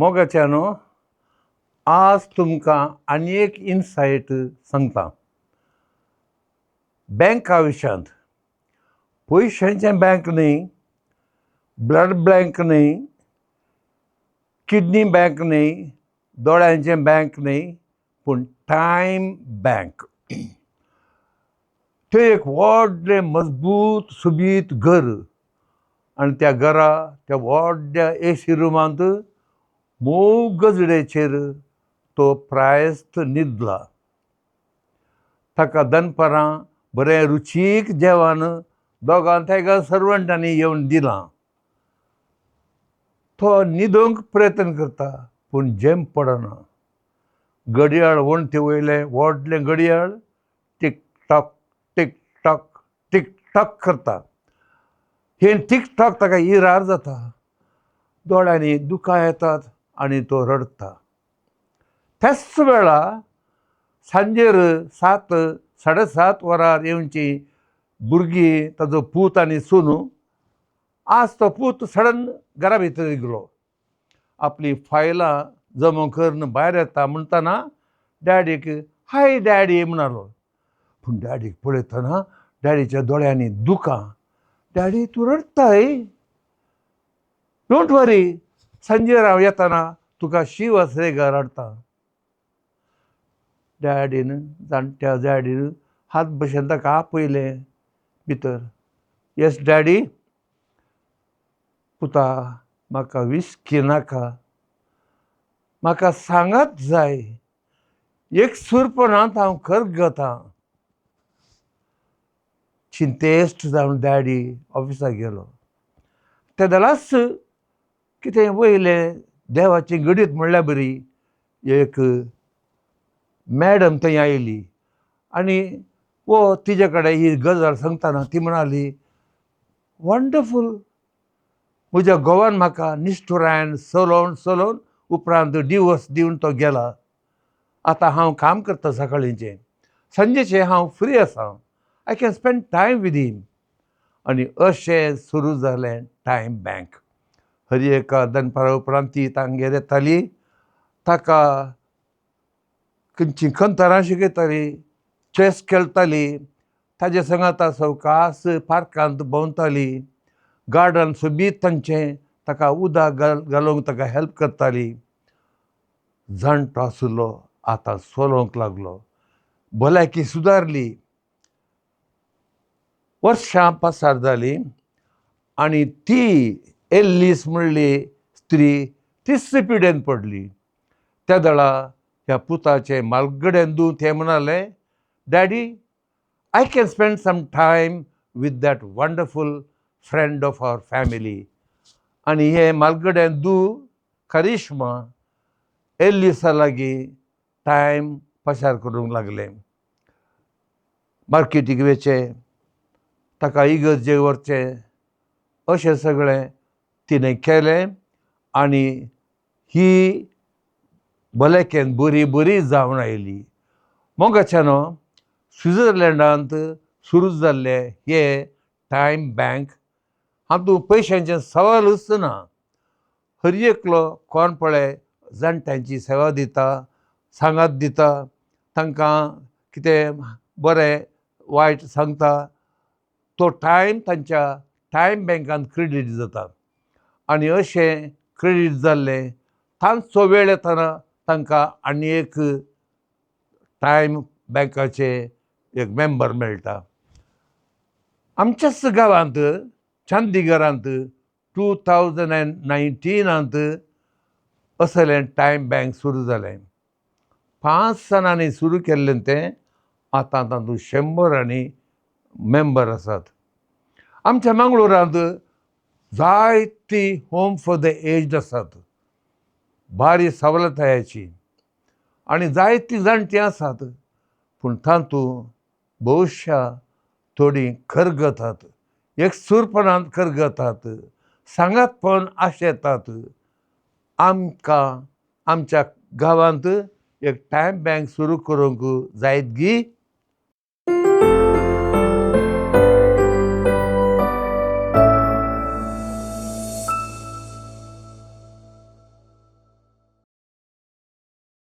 मोगाच्यानो, आज तुमकां आनी एक इनसायट सांगता बँका विशयांत. पयशांचें बँक न्ही, ब्लड बँक न्ही, किडनी बँक न्ही, दोळ्यांचें बँक न्ही, पूण टायम बँक. तें एक व्हडलें मजबूत सोबीत घर आनी त्या घरा त्या व्हडल्या एसी रुमांत मोव गजडेचेर तो प्रायस्त न्हिदला. ताका दनपारां बरें रुचीक जेवण दोगां तेगां सर्वंटांनी येवन दिलां. तो न्हिदूंक प्रयत्न करता पूण झेम पडना. घडयाळ वणटी वयलें व्हडलें घडयाळ tick tock tick tock tick tock करता. हें टीक टॉक ताका इरार जाता. दोळ्यांनी दुकां येतात आनी तो रडटा. त्याच वेळा सांजेर 7, 7:30 वरार येवची भुरगीं, ताजो पूत आनी सून. आज तो पूत सडन घरा भितर गेलो. आपली फायलां जमा करून भायर येता म्हणटना डॅडीक "हाय डॅडी" म्हणालो. पूण डॅडीक पळयतना डॅडीच्या दोळ्यांनी दुकां. "डॅडी, तूं रडटाय? Don't worry, सांजेर हांव येतना तुका शिवस रेगार हाडटा." डॅडीन, जाणट्या डॅडीन हात भशेन ताका आपयलें भितर. "Yes daddy." "पुता, म्हाका विस्की नाका. म्हाका सांगात जाय. एकसूरपणांत हांव करगतां." चिंतेस्त जावन डॅडी ऑफिसाक गेलो. तेदलाच कितें वयलें देवाचें घडीत म्हणल्यार बरी एक मॅडम थंय आयली आनी वो तिजे कडेन ही गजाल सांगतना ती म्हणाली, "वंडरफूल. म्हज्या घोवान म्हाका निश्ठुरायन चलोवन चलोवन उपरांत डिवोर्स दिवन तो गेला. आतां हांव काम करता सकाळींचें, सांजेचें हांव फ्री आसा. I can spend time with him." आनी अशें सुरू जालें टायम बँक. हर एका दनपारा उपरांत ती तांगेर येताली, ताका खंयची कंतरां शिकयताली, चॅस खेळटाली, ताजे सांगाता सवकास पार्कांत भोंवताली. गार्डन सोबीत तांचें, ताका उदक घालूंक ताका हेल्प करताली. जाणटो आशिल्लो आतां चलोवंक लागलो. भलायकी सुदारली. वर्सां पासार जालीं आनी ती एल्लीस म्हणली स्त्री तिसरे पिडेन पडली. त्या दळा ह्या पुताचें मालगड्यान दूत हें म्हणालें, "Daddy, I can spend some time with that wonderful friend of our family." आनी हे मालगड्यान दू करिश्मा एल्लिसा लागीं टायम पासार करूंक लागलें. मार्केटीक वचें, ताका इगर्जेक व्हरचें, अशें सगळें तिणें केलें आनी ही भलायकेन बरी बरी जावन आयली. मोगाच्यानो, स्विजरलँडांत सुरू जाल्ले हे टायम बँक, हातूंत पयशांचें सवालूच ना. हर एकलो कोण पळय जाणट्यांची सेवा दिता, सांगात दिता, तांकां कितें बरें वायट सांगता. तो टायम तांच्या टायम बँकान क्रेडीट जाता आनी अशें क्रेडीट जाल्लें तांचो वेळ येतना तांकां आनी एक टायम बँकाचे एक मेंबर मेळटा. आमच्याच गांवांत, चंदीगरांत, 2019आंत असलें टायम बँक सुरू जालें. 5 जाणांनी सुरू केल्लें तें, आतां तातूंत शंबरांनी मेंबर आसात. आमच्या मंगळुरांत जायती होम फॉर the aged आसात, भारी सवलतायेची, आनी जायतीं जाणटीं आसात. पूण तातूंत बहुशा थोडीं खरगतात, एकसूरपणान खरगतात, सांगातपण आशेतात. आमकां आमच्या गांवांत एक टायम बँक सुरू करूंक जायत गी?